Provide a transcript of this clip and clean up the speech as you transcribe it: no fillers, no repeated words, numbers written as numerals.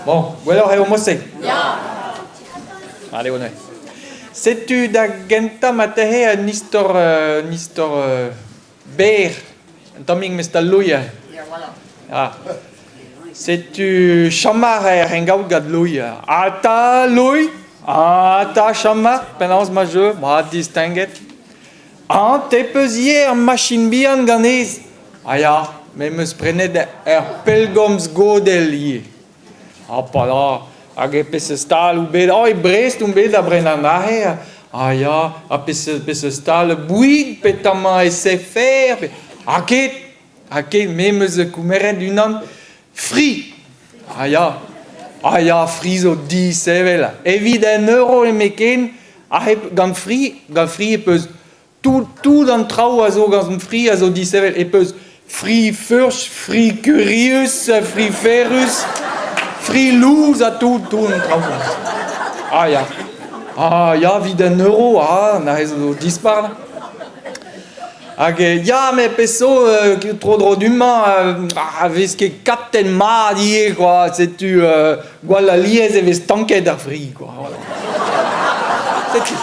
Bon, gwelloc'h eo mod-se? Ya! Mat eo neuze. Setu da gentañ marteze un istor, un istor berr, un tammig mestal-louilh. Ya, voilà. Ah. Setu Chamar er rengaout gant Louis. Ata Louis Ata Chamar Penaos ma jeu Ma distinguet. Ah, te peus ivez ur machin bihan ganez Ah ya, me 'm eus prenet ur pellgomz godell ivez. Ah, pa hag e peseurt stal out bet? Oh, e Brest on bet da brenañ anezhe. Ah ya, ha peseurt peseurt stal Bouygues petamant SFR pe... Ha ket, ha ket, me 'm eus komeret unan Free. Ah ya, ah ya, Free zo disheñvel. Evit un euro nemetken, aze gant Free, gant Free e peus Tout, tout an traoù a zo gant fri a zo disheñvel. E peus fri furch, fri kurius, fri ferrus, fri lous ha tout, tout an traoù. Ah ya. Ah ya, 'vit un euro, ah, neuze zo dispar. Hag ya, met pezh zo, tro-dro du-mañ, a vez ket kapten mat ivez, quoi. Setu gwall alies e vez stanket ar fri, quoi. Voilà. Setu.